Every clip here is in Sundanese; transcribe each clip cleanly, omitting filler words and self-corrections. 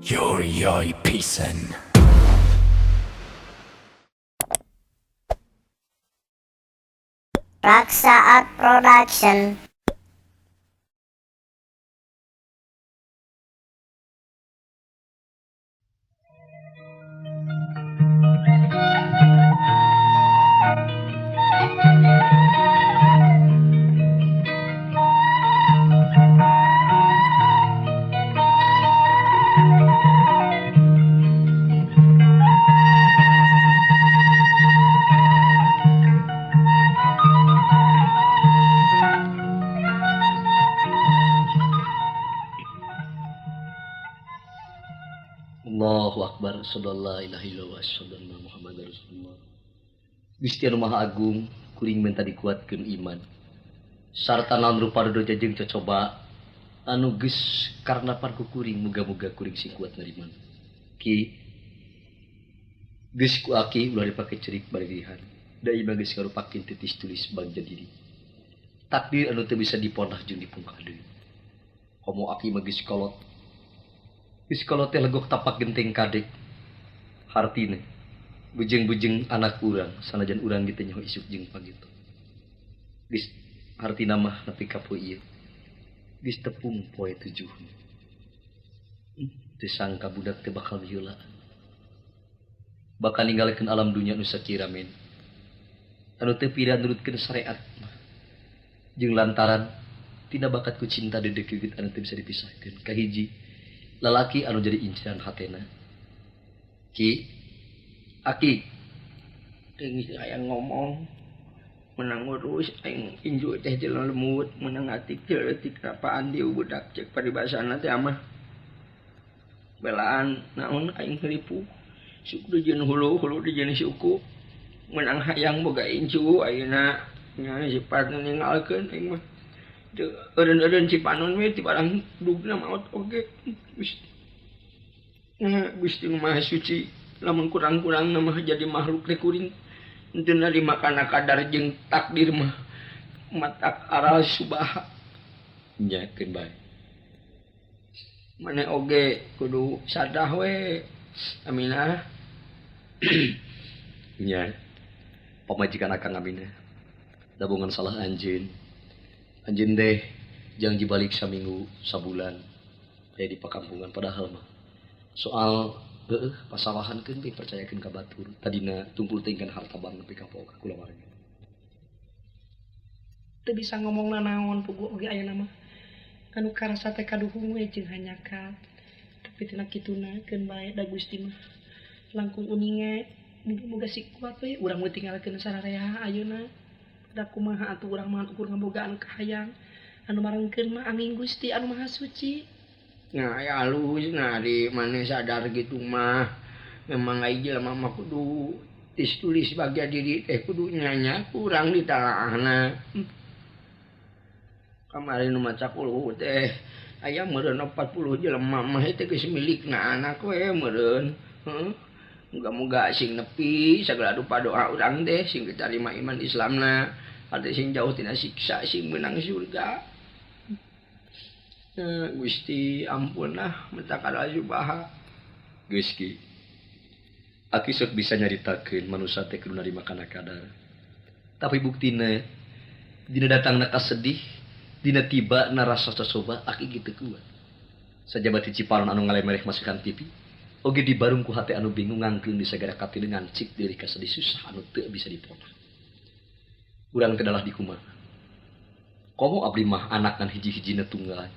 Yori pisan. Raksa Art Production. Allahu Akbar, asyhadu an la ilaha illallah, asyhadu anna Muhammadar Rasulullah. Gusti anu Maha Agung, kuring menta dikuatkeun iman. Sarta naon rupa dodoja jeung cocoba anu geus karnapan ku kuring, muga-muga kuring sing kuat nariman. Ki geus ku aki ulah dipake cerik baririhan. Da ieu mah geus ngarupakeun titis tulis bagja diri. Takdir anu teu bisa diponah jeung dipungkah deui. Komo aki mah geus kolot. Geus kolot teh legok tapak genteng kadek. Hartina bujeng-bujeng anak urang sanajan urang ge teu nyaho isuk jeung pagito. Geus hartina mah nepi ka poe ieu. Geus tepung poe tujuhna. Teu sangka budak teh bakal diheulaan. Bakal ninggalkeun alam dunya nu sakira men. Anu teu pira nurutkeun syariat mah. Jeung lantaran tina bakat ku cinta dedek geut anu teu bisa dipisahkeun. Kahiji lalaki anu jadi inceran hatena. Ki aki teu aya ngomong menang ngurus aing inju teh jelema lemut menang atik leutik rapaan di budak cek paribasana teh amah belaan naon aing ripuh suku dijieun hulu hulu dijieun suku menang hayang boga incu ayeuna nya sifat ninggalkeun aing mah teu eureun-eureun cipanon we ti barang dugna maot oge. Gusti nah, Gusti nu Maha Suci lamun kurang-kurang mah jadi makhluk teh kuring henteu narima kana kadar jeung takdir mah matak aral subaha nya keun bae maneh oge kudu sadah we Aminah. Nya pamajikan akang Aminah dabongan salah anjeun. Anjeun teh janji balik saminggu sabulan aya di pakampungan padahal mah soal heueuh pasawahan keun teh percayakeun ka batur tadina tungkul teh ingkan harta bang nepi ka pook kulawarga. Teu bisa ngomong nanaon puguh oge aya nama anu karasa teh kaduhung we jeung hanjakal. Tapi tina kituna keun bae da Gusti mah langkung uninga muga-muga si kuat we urang we tinggalkeun sararea ayeuna. Da kumaha atuh urang mah ukur ngabogaan kahayang anu marengkeun mah angin Gusti anu Maha Suci. Nah, aya halus nah di maneh sadar gitu mah memang ai jelema mah kudu tis tulis bagia diri teh kudu nyanya kurang ditalaahna. Kamari nu maca kuluh teh aya meureun 40 jelema mah teh geus milikna anak we meureun. Heuh. Muga-muga sing nepi sagala rupa doa urang teh sing ditarima iman Islamna, hate sing jauh tina siksa sing meunang surga. Gusti ampun lah mentakara subaha. Geus ki. Aki sok bisa nyaritakeun manusa teh kudu narima kana kadar. Tapi buktina dina datangna kasedih, dina tiba na rasa cocoba aki ge teu kuat. Sajaba ti Cipanon anu ngalemereh masukan TV, oge dibarung ku hate anu bingung ngangkeun di sagara katileungan cik deui kasedih susah anu teu bisa diponah. Urang teh dalah dikumaha. Komo abdi mah anak ngan hiji-hijina tunggal.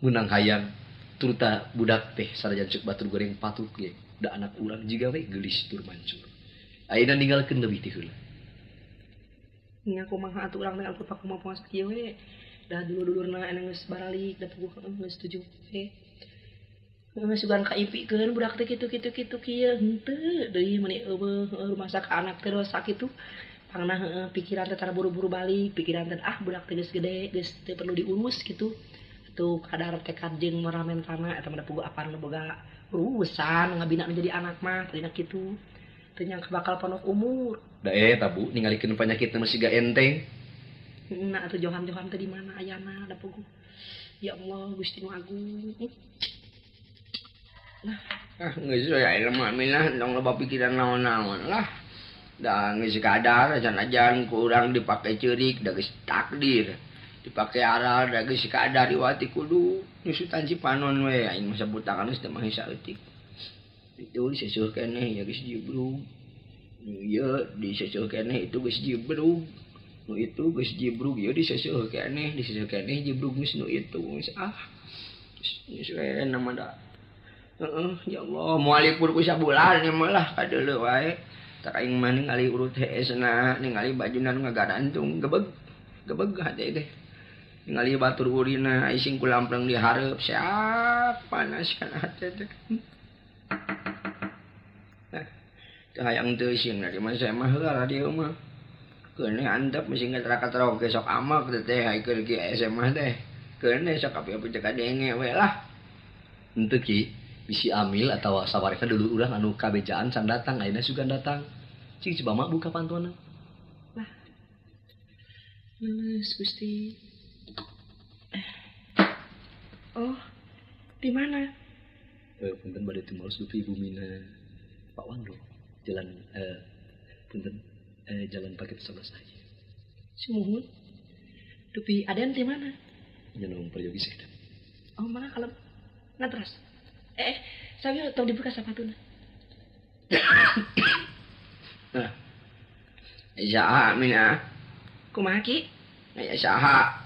Menang hayang turta budak teh sanajan ceuk batur goreng patut ge da anak urang jiga we geulis tur mancur. Ayeuna ninggalkeun leuwih ti heula. Nya kumaha atuh urang teh anu pakumaha puas kieu we. Da dulur-dulurna anu geus baralik da puguh geus tujuh we. Geus sugan kaipikeun budak teh kitu kitu kitu kieu henteu deui meuni eueuh rumasa ka anak teh rosak kitu. Pangna heueuh pikiran teh tara buru-buru balik, pikiran teh ah budak teh geus gede geus teu perlu diurus kitu. Tuh kadar tekad jeung maramentana eta mah da puguh apaan nu boga urusan ngabina nu jadi anak mah tadina kitu. Teu nyangka bakal pondok umur. Da eta Bu ningalikeun panyakitna mah siga enteng. Nah atuh johan-johan teh di mana ayana da puguh. Ya Allah Gusti nu Agung. Ah, geus we ayeuna mah minah tong loba pikiran naon-naon lah. Da geus kadar sanajan ku urang dipake ceurik da geus takdir. Dipake aral da geus kadar iwati kudu nyusutan si panon we aing mah sabutakan geus teu mahi saeutik. Itu diseuseul keneh ya geus jibrug. Nu ieu diseuseul keneh itu geus jibrug. Nu itu geus jibrug ieu diseuseul keneh, diseuseul keneh jibrug geus nu itu geus ah. Geus we mah da. Heeh, ya Allah, moal libur ku sabulan ieu mah lah kadeuleu wae. Tak aing mah ningali urut heesna, ningali bajuna nu ngagarantung, gebeg. Gebeg hate teh. Ningali batur urina ising ku lampreng di hareup, siap panas kana hate teh. Teu hayang teu sing dari mah saya mah heula radio mah. Keuneh antep mesti ngetraka-trok ge sok amak teh teh keur ge SMA teh. Keuneh sok api-api teh kadenge we lah. Henteu Ki, bisi amil atawa sawareka dulur urang anu kabejaan can datang ayeuna sugan datang. Cing coba mak buka pantona. Lah. Leles Gusti. Oh, di mana? Punten bade tumaros dupi bumina Pak Wando. Jalan punten jalan paket 11 aja. Sumuhun. Dupi Aden di mana? Nyenong peryogi sekedap. Oh, mana kalau ngatras. Sambil tong dibuka sepatuna. Nah. Saha mina? Kumaha Ki? Aya saha?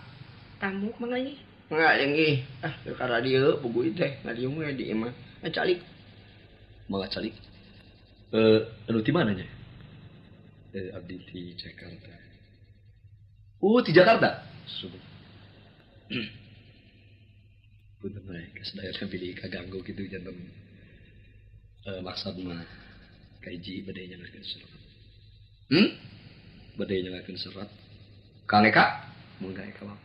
Tamu kumaha ieu? Enggak lengih. Ah, ka radio puguh teh, ngadieu we di imah. Calik. Mangga calik. Anu di mana nya? Abdi di Jakarta. Oh, di Jakarta. Subuh. Punten bae, kasadayana bilih kaganggu kitu janten maksad mah kahiji bade nyangakeun serat. Bade nyangakeun serat. Kang Eka? Mun ka Eka mah.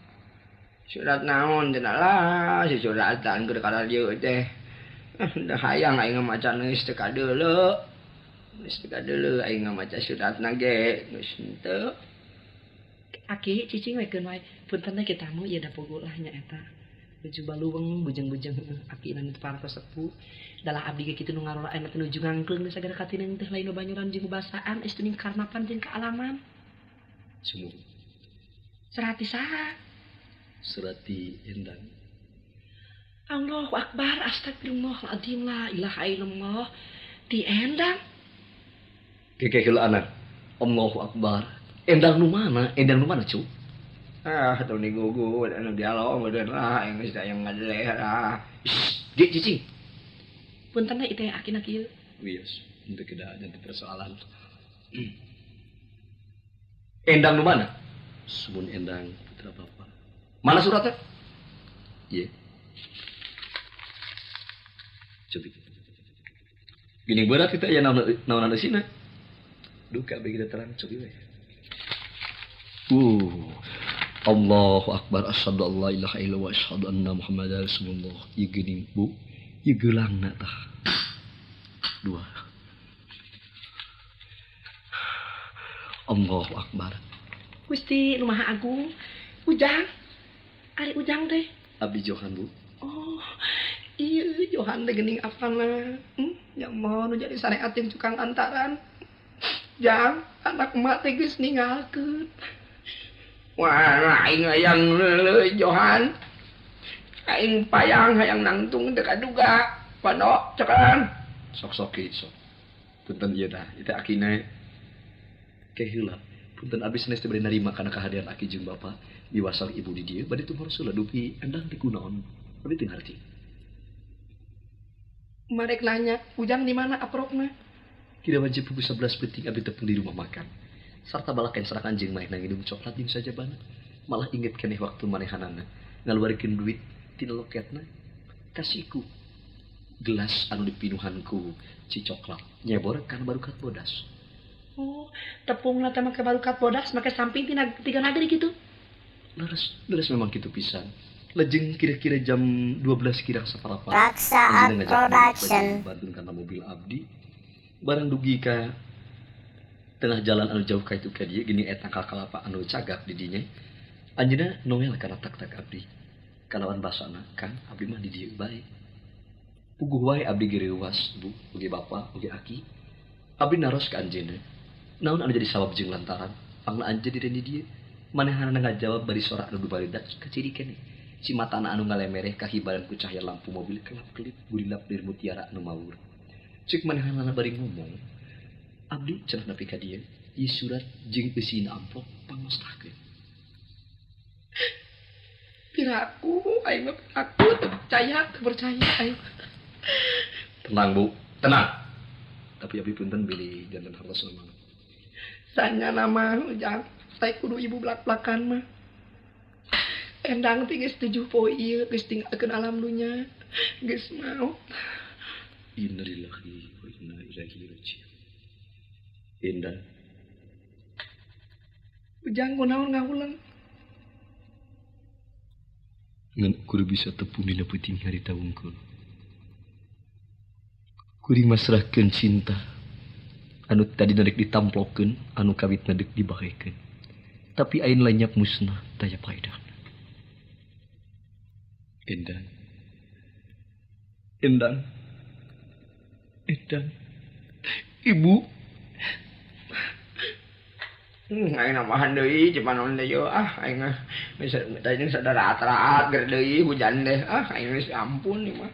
Surat naon cenah lah, si suratan keur ka radio teh. Da hayang aing maca geus teu kadeuleu. Geus teu kadeuleu aing maca suratna ge geus henteu. Aki cicing we keun wae. Punten teh kita tamu ieu da puguh lah nya eta. Baju baluweng bujeng-bujeng aki na parantos sepuh. Dalah abdi ge kitu nu ngarora ayeuna teh nuju ngangkleung sagara katineung teh lain banyuran jeung basaan geus teuing karnapan jeung kaalaman. Sumuhun. Serati saha? Serati Endang. Allahu Akbar, astagfirullahaladzim, la ilaha illallah. Di Endang. Keke heula anak. Allahu Akbar. Endang nu mana? Endang nu mana, cu? Ah, tong digugu anu dialog meureun lah aing geus aya ngadeleh lah. Di cicing. Punten teh ieu akina kieu. Wios, henteu kedah janten persoalan. Endang nu mana? Sumun Endang putra bapak. Mana suratnya? Iya. Coba. Gini berat kita ya naon eusina. Duka bagi kita terang cobi we. Allahu Akbar, asyhadu an la ilaha illallah wa asyhadu anna Muhammadar Rasulullah. Ieu geuning Bu, ieu geulangna tah. Dua. Allahu Akbar. Gusti nu Maha Agung. Ujang. Ari Ujang teh. Abdi Johan, Bu. Oh, iya Johan teh geuning apana. Ya Allah nu jadi sareat jeung cukang antaran. Jang, anak emak teh geus ninggalkeun. Wah, aing hayang leuleui Johan. Aing payang hayang nangtung teu kaduga. Pano cekelan. Sok-sok ki sok. Punten ieu tah, ieu teh akina. Ke heula. Punten abdi sanes teh bade narima kana kehadiran aki jeung bapa. Diwasal ibu di dieu bade tumaros heula dupi Endang teh kunaon. Abdi teu ngarti. Marek nanya, Ujang di mana aprokna? Kira wajib pukul 11 peuting abdi tepung di rumah makan. Sarta balakan serakan jeung manehna nginum coklat jeung sajabana. Malah inget keneh waktu manehanana ngaluarkeun duit tina loketna kasiku. Gelas anu dipinuhan ku ci coklat nyebor kana barukat bodas. Oh, tepungna teh make barukat bodas make samping tina tiga nagri kitu. Leres, leres memang kitu pisan. Lejeng kira-kira jam 12 kira saparapat. Raksa Art Production. Bantuan kana mobil abdi. Barang dugi ka tengah jalan anu jauh ka itu ka dieu gini eta kalapa anu cagak di dinya. Anjeunna nongel kana tak-tak abdi. Kalawan basana, Kang, abdi mah di dieu bae. Puguh wae abdi gereuwas bu, oge bapa, oge aki. Abdi naros ka anjeunna. Naon anu jadi sabab jeung lantaran pangna anjeun diri di dieu? Manehanana ngajawab bari sora anu dubaredak kaciri keneh. Si matana anu ngalemereh kahibaran ku cahaya lampu mobil kelap-kelip gurilap lir mutiara anu mawur. Ceuk manehanana bari ngomong, abdi cenah nepi ka dieu, ieu surat jeung eusina amplop pangmastahkeun. Piraku, aing mah piraku teu percaya, teu percaya aing. Tenang bu, tenang. Tapi abdi punten bilih janten hartos mah. Sanya nama ujang, saya kudu ibu belak-belakan mah. Endang teh geus 7 poe ieu geus tinggalkeun alam dunya, geus maot. Innalillahi wa inna ilaihi raji'un. Endang. Ujang kunaon ngahuleng? Ngan ukur bisa tepung dina peuting harita wungkul. Kuring masrahkeun cinta anu tadi dek ditamplokeun, anu kawitna dek dibahekeun. Tapi ayeuna lenyap musnah taya paedahna. Endang. Endang. Endang. Ibu. Aing nambahan deui cipanon deui ah aing mah geus tadi sadaraat-raat ger deui hujan deh ah aing geus ampun ieu mah.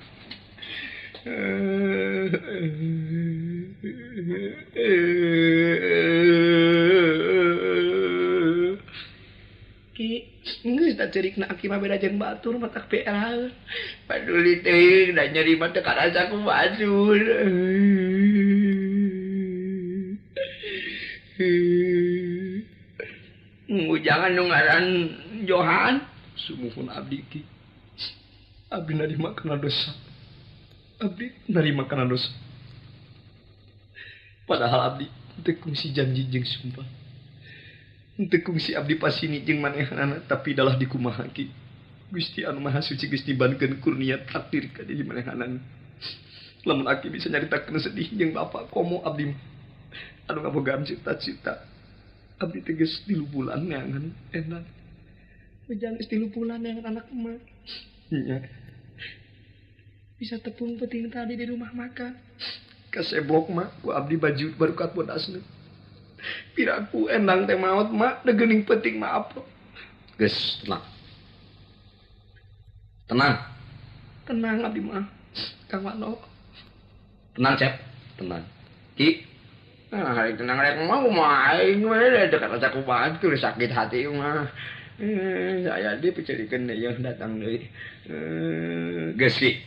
Ki, geus da ceurikna aki mah beda jeung batur matak PL. Paduli teuing da nyeri mah teu karasa ku batur. Ujangan nu ngaran Johan. Sumuhun abdi ki. Abdi narima kana dosa. Abdi narima kana dosa. Padahal abdi teu kungsi janji jeung sumpah. Teu kungsi abdi pasini jeung manehanana, tapi dalah dikumaha ki. Gusti anu Maha Suci geus dibankeun kurnia takdir ka diri manehanana. Lamun aki bisa nyaritakeun sedih jeung bapa komo abdi anu ngabogaan cita-cita. Abdi teh geus 3 bulan neangan endang. Ujang geus 3 bulan neangan anak emak. Nya. Bisa tepung penting tadi di rumah makan. Kaseblok mak ku abdi baju barukat bodasna. Piraku endang teh maot mak degeuning penting mah apa. Geus tenang. Tenang. Tenang abdi mah. Kang Wano. Tenang Cep, tenang. Ki. Nah, hari tenang rek mau mah aing we dekat aku batur sakit hati mah. Saya dipicirikeun deui datang deui. Geus Ki.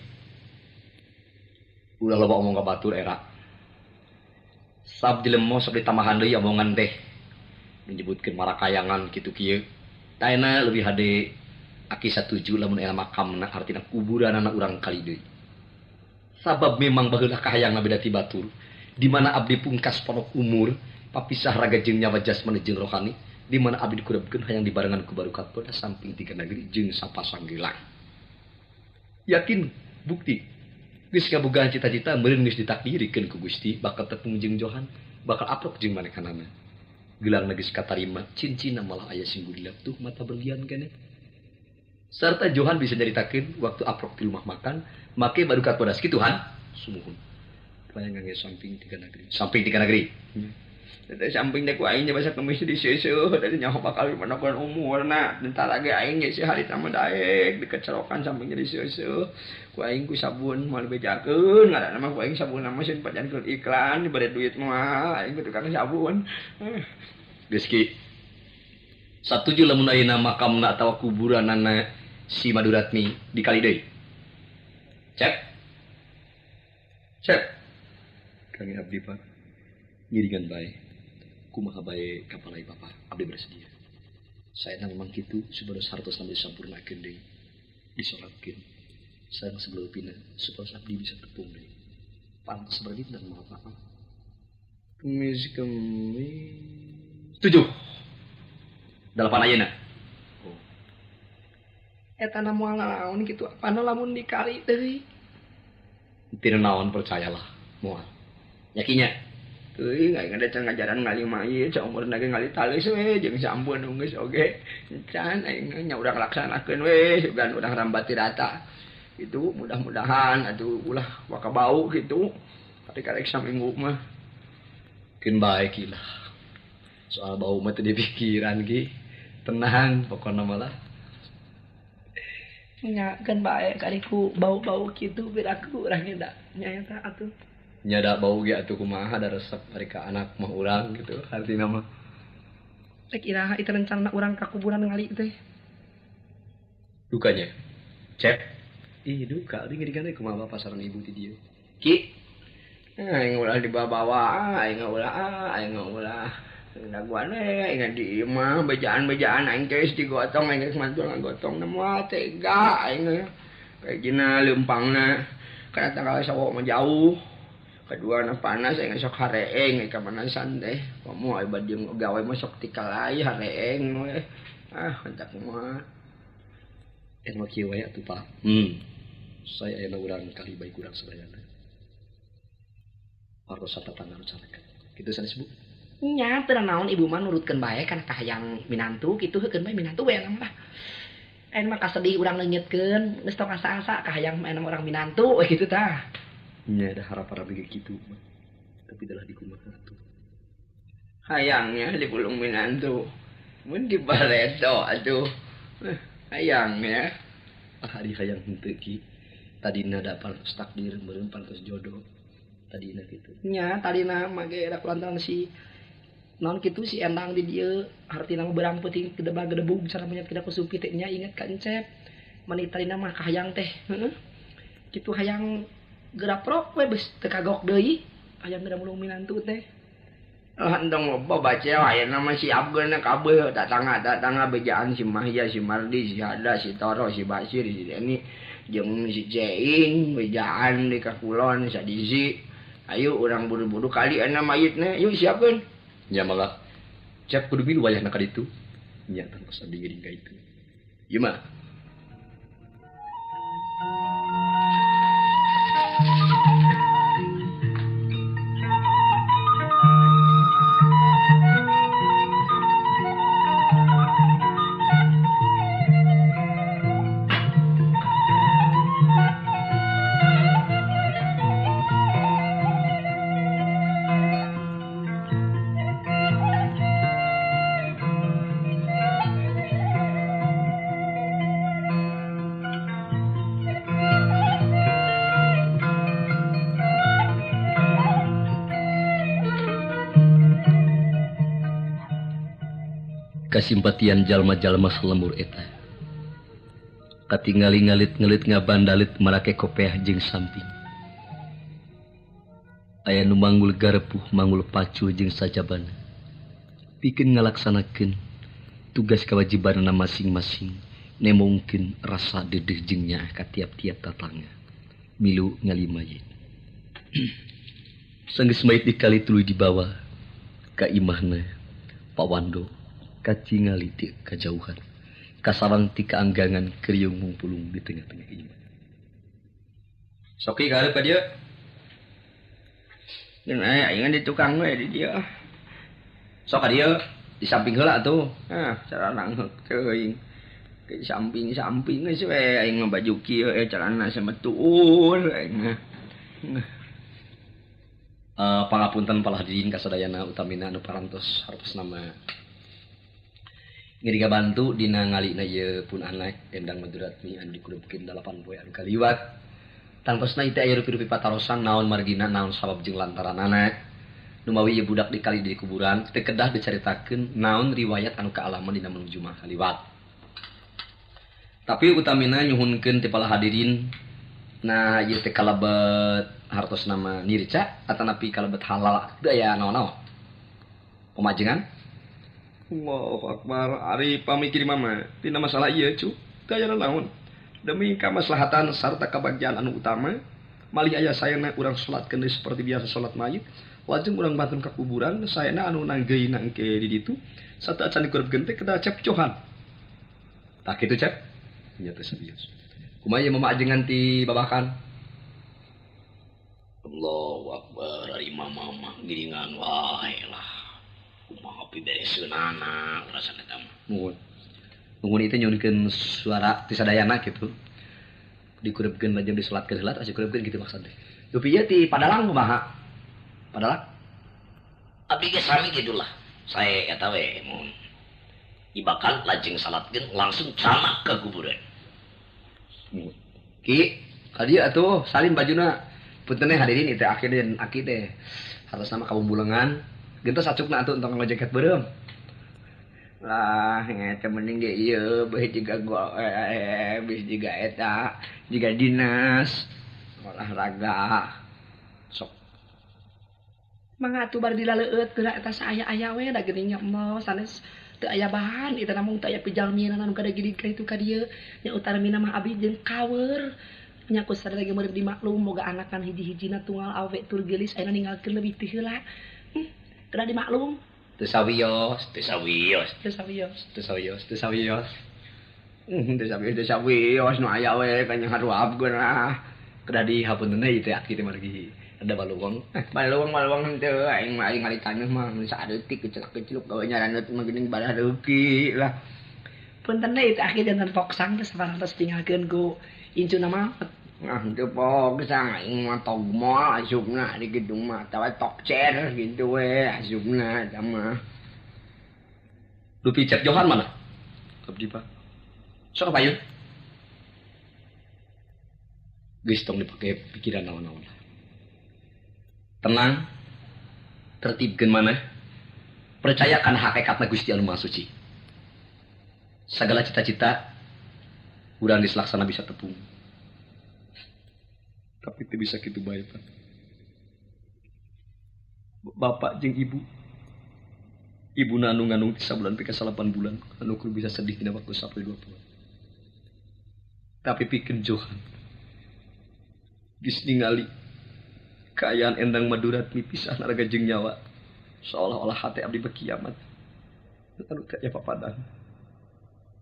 Ulah loba omong ka batur era. Sab dilemo sok ditambahan deui omongan teh. Menyebutkeun marakayangan kitu kieu. Taena leuwih hade aki satuju lamun era makamna artina kuburanana urang kali deui. Sabab memang baheula kahayangna beda ti batur. Di mana abdi pungkas ponok umur, papisah raga jeung nyawa jasmani jeung rohani, di mana abdi dikurebkeun hayang dibarengan ku barukat pada samping tiga negeri jeung sapasang gelang. Yakin bukti geus ngabogaan cita-cita meureun geus ditakdirikeun ku Gusti bakal tepung jeung Johan, bakal aprok jeung manekanana. Gelang geus katarima, cincinna malah aya sing gulilap tuh mata berlian keneh. Sarta Johan bisa nyaritakeun waktu aprok di rumah makan, make barukat bodas kitu Han. Sumuhun. Layangan ge samping tiga negeri. Samping tiga negeri. Teh samping teh ku aing bahasa kemis di seuseut teh nyaho bakal menokeun umurna. Tentara ge aing ge si harita mah daek dikecerokan samping di seuseut. Ku aing ku sabun moal bejakeun ngaranna mah ku aing sabun mah sieun pajankeun iklan dibere duit mah aing ku tukang sabun. Geus ki. Satuju lamun ayeuna makamna atawa kuburanana si Maduratmi di kali deui. Cep. Cep. Kang abdi Pak. Ngiringan bae. Kumaha bae kapalai Bapak, abdi bersedia. Saena memang kitu supados hartos sambil sampurnakeun deui. Disolatkeun. Sareng sebelum pina supados abdi bisa tepung deui. Pantes berlindang maha Bapak. Kemis kemis. 7. 8 ayeuna. Oh. Eta na moal naon kitu apana lamun dikali deui. Teu naon percayalah moal. Yakinnya Euy, aing ada can ngajaran ngali mayit, saumurna ge ngali taleus we jeung sampun geus oge. Can aing nya urang laksanakeun we, sugan urang rambati rata. Gitu mudah-mudahan atuh ulah waka bau gitu. Karek saminggu mah. Keun bae ki lah. Soal bau mah teu dipikiran ki. Tenang pokona mah lah. Nya keun bae kariku bau-bau kitu biar aku urang ge da nya eta atuh. Nya da bau ge atuh kumaha da resep ari ka anak mah urang gitu artina mah. Rek iraha itu rencana urang ka kuburan ngali teh. Dukanya. Cep. Ih duka abdi ngirikan teh kumaha bapak sareng ibu ti dieu. Ki. Aing ulah dibawa-bawa, aing ulah, aing ulah. Daguan we aing di imah bejaan-bejaan aing geus digotong aing geus mantul ngagotong na moal tega aing. Kajina leumpangna kana tanggal sawo mah jauh. Kadua na panas aing sok hareeng kamanasan teh. Komo aya bade gawe mah sok tikalai hareeng we. Ah, hendak mah. Eta mah kieu wae atuh Pak. Saya ayeuna urang kali bae kurang sadayana. Partosa tatangga nu carekan. Kitu sanes Bu. Nya teu naon ibu mah nurutkeun bae kana kahayang minantu kitu heukeun bae minantu we mah. Ayeuna mah kasedih urang leungitkeun geus tong asa-asa kahayang mah urang minantu we kitu tah. Nya ada harap-harap ge kitu mah. Tapi dalah dikumaha atuh. Hayangnya dipulung minantu. Mun dibareto atuh. Hayangnya. Ah ari hayang henteu ki. Tadina da pantos takdir meureun pantos jodoh. Tadina kitu. Nya tadina mah ge da kulantaran si naon kitu si Endang di dieu hartina mah beurang peuting gedebag-gedebug cara menyat kita ku supi teh nya inget ka Encep. Mani tadina mah kahayang teh heueuh. Kitu hayang geraprok we geus teu kagok deui hayang geura mulung minantu teh. Lah entong loba baca ayeuna mah siapkeun kabeh tatangga-tatangga bejaan si Mahya, si Mardi, si Hada, si Toro, si Basir, si Deni jeung si Ceing bejaan di kakulon Sadizi. Ayo urang buru-buru kali ayeuna mayitna yuk siapkeun. Nya mangga. Cep kudu milu wayahna ka ditu. Nya tangtos abdi ngiring ka itu. Ieu mah. Kasimpatian jalma-jalma salembur eta. Katingali ngalit-ngalit ngabandalit marake kopeah jeung samping. Aya nu manggul garepuh manggul pacul jeung sajabana. Pikeun ngalaksanakeun tugas kewajibanna masing-masing, nemongkeun rasa dedeh jeung nyaah ka tiap-tiap tatangga. Milu ngali mayit. Sanggeus mayit dikali tuluy dibawa ka imahna Pak Wando. Katingali ti kajauhan kasawang ti kaanggangan kriung mungpulung di tengah-tengah imah. Soki ka hareup ka dieu. Jeung aya aing di tukang we di dieu. Sok ka dieu di samping heula atuh. Ah, carana heuk teuing. Ke samping-samping geus we aing mah baju kieu celana sametuur aing mah. Pangapunten palahadirin kasadayana utamina anu parantos hartos nama. Ngiri ngabantu dina ngalina ieu pun anak Endang Maduratmi anu dikurupkeun 8 poe anu kaliwat. Tangtosna ieu teh aya rupi-rupi patarosan naon margina naon sabab jeung lantaranana. Numawi ieu budak dikali di kuburan teu kedah dicaritakeun naon riwayat anu kaalaman dina menuju mah kaliwat. Tapi utamina nyuhunkeun ti pala hadirin nah ieu teh kalebet hartos nama nirca atanapi kalebet halal teu aya naon-naon. Pamajengan Allahu Akbar, ari pamikir mama tina masalah ieu cu, teu aya naon. Demi kamaslahatan sarta kabagjaan anu utama, malih aya sayana urang salatkeun deui seperti biasa salat mayit, lajeng urang bantun ka kuburan, sayana anu nanggeuna engke di ditu, sateuacan dikurepkeun teh kedah Cep Johan. Tah kitu Cep? Nya teh serius. Kumaha ieu mama ajengan ti babakan? Allahu Akbar, ari mama mah giringan wae lah. Kumaha pibereseunana urasana eta mah. Nuhun. Nuhun itu nyuhunkeun suara ti sadayana kitu. Dikurebkeun lajeng disalatkeun heula asa dikurebkeun kitu maksud teh. Dupi ieu ti Padalang kumaha? Padalang? Abdi ge sami gitulah. Sae eta we mun ibakan lajeng salatkeun langsung canak ke kuburan. Ki, ka dieu atuh salin bajuna. Punten hadirin ieu teh aki dan aki teh. Hartos nama kabumbulengan. Gentos acukna atuh entong nganggo jaket beureum. Lah, eta mending ge ieu beuh jiga beuh jiga eta, jiga dinas olahraga. Sok. Mangga atuh bari dilaleueut geura eta saaya-aya we da geuning nya moal sanes teu aya bahan eta namung teu aya pijalminan anu kada gini ka itu ka dieu. Nya utamina mah abdi jeung kawer. Nya ku sadaya ge meureun dimaklum boga anakan hiji-hijina tunggal awe tur geulis ayeuna ninggalkeun leuwih ti heula. Kedah dimaklum. Teu sawios, teu sawios, teu sawios, teu sawios, teu sawios. Teu sawios, teu sawios nu aya we kanya haruapkeun lah. Kedah di hapunten ieu teh aki teh margi ada baluweng. Baluweng baluweng henteu aing mah aing ngalitaneuh mah mun saeutik kecelak-keceluk gawe nyaranut mah geuning balah reuki lah. Punten deui teh aki janten poksang teh saparantos tinggalkeun ku incuna mah. Ah henteu poksang aing mah togmol asupna di gedung mah atawa tokcer kitu we asupna eta mah. Dupi Cep Johan mana? Abdi Pak. Sok payun. Geus tong dipake pikiran naon-naon. Tenang, tertibkeun maneh, percayakan hakikatna Gusti Anu Maha Suci. Segala cita-cita urang geus laksana bisa tepung. Tapi teu bisa kitu bae, Pak. Bapak jeung ibu. Ibuna anu ngandung ti sabulan pika 8 bulan, anu kudu bisa sedih dina waktu sapoe 2 poe. Tapi pikeun Johan geus ningali kaayaan Endang Madura mipisah naraga jeung nyawa, seolah-olah hate abdi berkiamat. Anu teh aya papadang.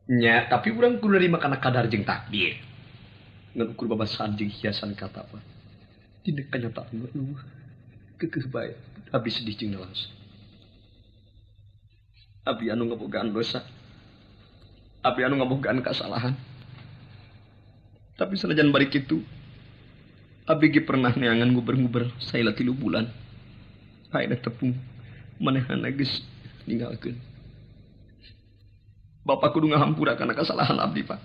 Nya, tapi urang kudu nerima kana kadar jeung takdir. Ngan ukur babasaan jeung hiasan kata apa. Dina kanyataan mah eueuh. Keukeuh bae, abdi sedih jeung nalangsa. Abdi anu ngabogaan dosa. Abdi anu ngabogaan kasalahan. Tapi sanajan bari kitu, abdi ge pernah neangan nguber-nguber saila 3 bulan. Ayeuna tepung manehna geus ninggalkeun. Bapak kudu ngahampura kana kasalahan abdi, Pak.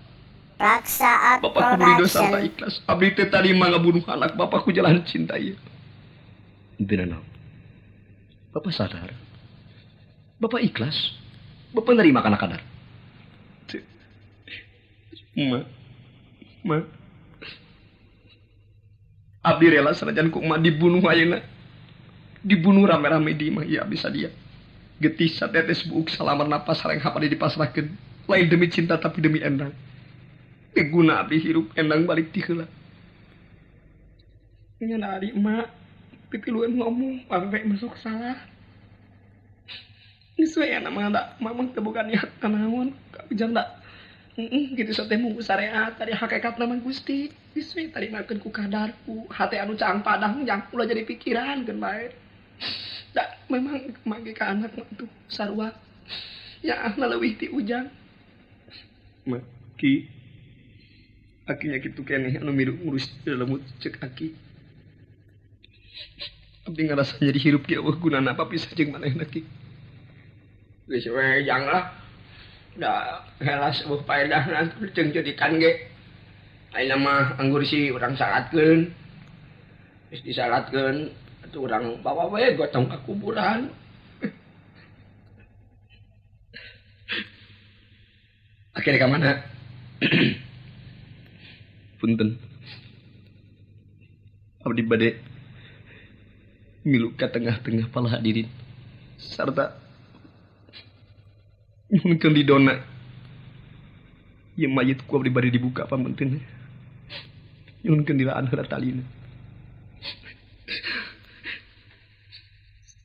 Raksa Bapak kudu ridho sarta Production. ikhlas. Abdi teh tadi mah ngabunuh anak bapak ku jalan cinta ieu. Henteu nanaon. Bapak sadar. Bapak ikhlas. Bapak nerima kana kadar. Teu. Ma. Ma. Abdi rela sanajan ku emak dibunuh ayeuna. Dibunuh rame-rame di imah ieu abdi sadia. Getih satetes buuk salamar napas sareng hapade dipasrahkeun. Lain demi cinta tapi demi Endang. Teu guna abdi hirup Endang balik ti heula. Nya da ari emak pipiluan ngomong awewe masuk salah. Geus we nya mah da mamah teu boga niat naon ka ujang da. Gitu sateh mung syariat tadi hakikatna mah Gusti. Geus we tarimakeun ku kadar ku hate anu caang padang jang ulah jadi pikiran keun bae. Da memang mangge ka anak mah tuh sarua. Ya ahna leuwih ti ujang. Ma, ki akinya kitu keneh anu milu ngurus lemut cek aki. Abdi ngarasa jadi hirup ge eueuh gunana papisah jeung manehna ki. Geus we jang lah. Da helas eueuh paedahna jeung jadikan ge. Ayeuna mah anggur si urang salatkeun. Geus disalatkeun atuh urang bawa we gotong ka kuburan. Akhirnya ka mana? Punten. Abdi bade milu ka tengah-tengah pala hadirin sarta nyuhunkeun didona. Ieu mayit ku abdi bade dibuka pamunten. Nyuhunkeun dilaan heula talina.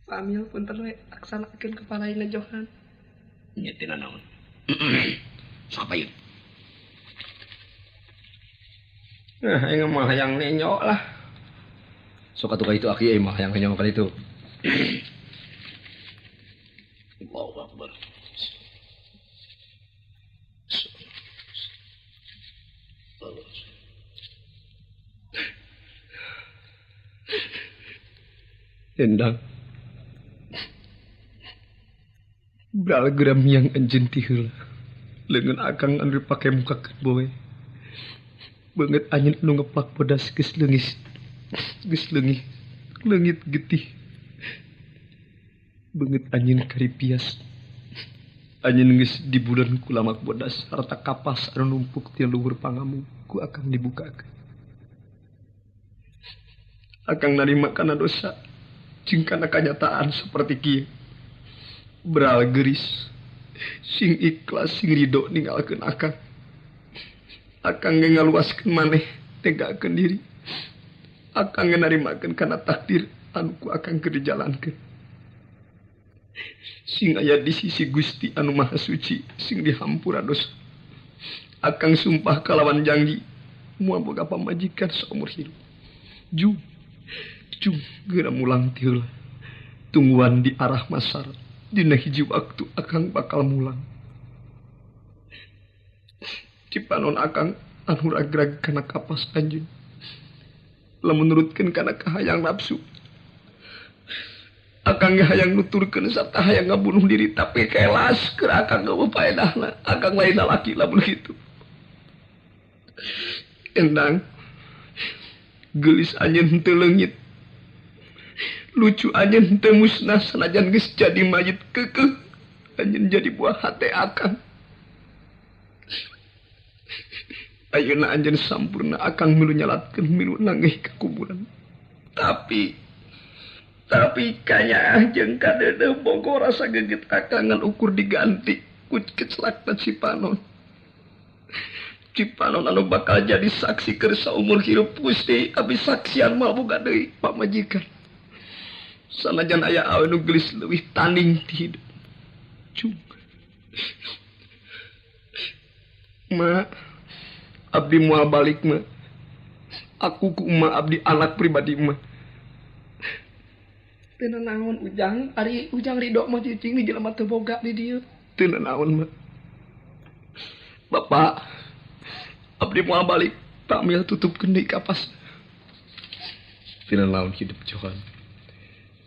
Pamil punten we laksanakeun kepalaina Johan. Nya teu nanaon. Sok payun. Nah, aing mah hayang nenyo lah. Sok atuh ka itu aki aing mah hayang nenyo ka ditu. Allahu Akbar. Endang. Bral geram yang anjeun ti heula. Leungeun akang anu dipake muka boe. Beungeut anjeun anu ngeplak bodas geus leungis. Geus leungih. Leungit getih. Beungeut anjeun karipias. Anjeun geus dibulan ku lamak bodas sarta kapas anu numpuk ti luhur pangamu ku akang dibukakeun. Akang narima kana dosa jeung kana kanyataan saperti kieu. Bral geuris sing ikhlas sing ridho ninggalkeun akang. Akang ge ngaluaskeun maneh tegakeun diri. Akang ge narimakeun kana takdir anu ku akang keur dijalankeun. Sing aya di sisi Gusti anu Maha Suci sing dihampura dosa. Akang sumpah kalawan janji moal boga pamajikan saumur hidup. Jung jung geura mulang ti heula. Tungguan di arah masar. Dina hiji waktu akang bakal mulang. Cipanon akang anu ragrag kana kapas anjeun. Lamun nurutkeun kana kahayang nafsu. Akang ge hayang nuturkeun sarta hayang ngabunuh diri tapi kelas keur akang eueuh paedahna. Akang lain lalaki lamun kitu. Endang geulis anjeun henteu leungit. Lucu anjeun teu musnah sanajan geus jadi mayit keukeuh anjeun jadi buah hate akang. Ayeuna anjeun sampurna akang milu nyalatkeun milu nangih ka kuburan. Tapi kanyaah jeung kadeudeuh bogo rasa geget akang ngan ukur diganti ku kecelakna Cipanon. Cipanon anu bakal jadi saksi keur saumur hirup Gusti abis saksian moal boga deui pamajikan. Sanajan aya awe nu geulis leuwih tanding ti hidup. Cung. Ma, abdi moal balik ma. Aku ku emak abdi anak pribadi ma. Teu nanaon Ujang, ari Ujang ridho mah cicing di jelema teu boga di dieu. Teu nanaon ma. Bapak, abdi moal balik, takmil tutupkeun deui kapas. Teu nanaon hidup Johan.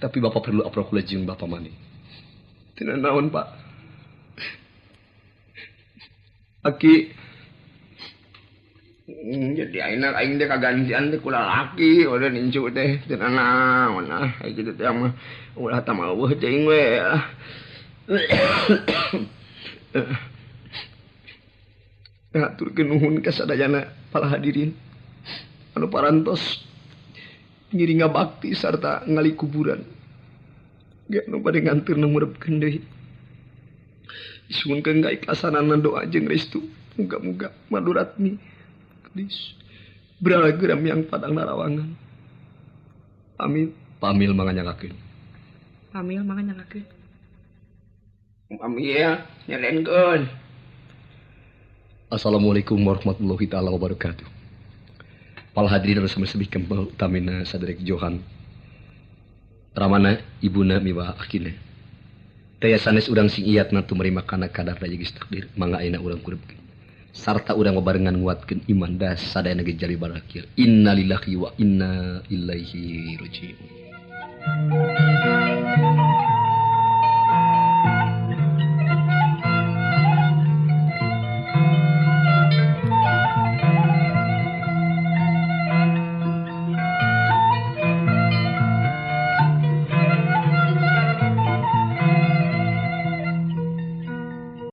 Tapi bapak perlu aprok jeung bapak maneh. Teu nanaon pak. Aki Jadi ayeuna aing teh kagantian teh ku lalaki udah nincu teh teu nanaon ah kitu teh mah ulah tah eueuh teuing we. Haturkeun nuhun ka sadayana para hadirin anu parantos ngiring ngabakti sarta ngali kuburan. Ge anu bade nganteurna murepkeun deui. Disuhunkeun kaikhlasanana doa jeung restu. Muga-muga maduratmi. Gelis. Bral geram yang padang narawangan. Amin. Pamil manganyangakeun. Pamil manganyangakeun. Pamil nyelenkeun. Assalamualaikum warahmatullahi taala wabarakatuh. Pal hadirin anu samesebih kempel utamina saderek Johan. Ramana ibuna miwa akina. Taya sanes urang sing iatna tumarima kana kadar da geus takdir mangga ayeuna urang kurepkeun. Sarta urang babarengan nguatkeun iman da sadayana ge jadi barakir. Innalillahi wa inna ilaihi rajiun.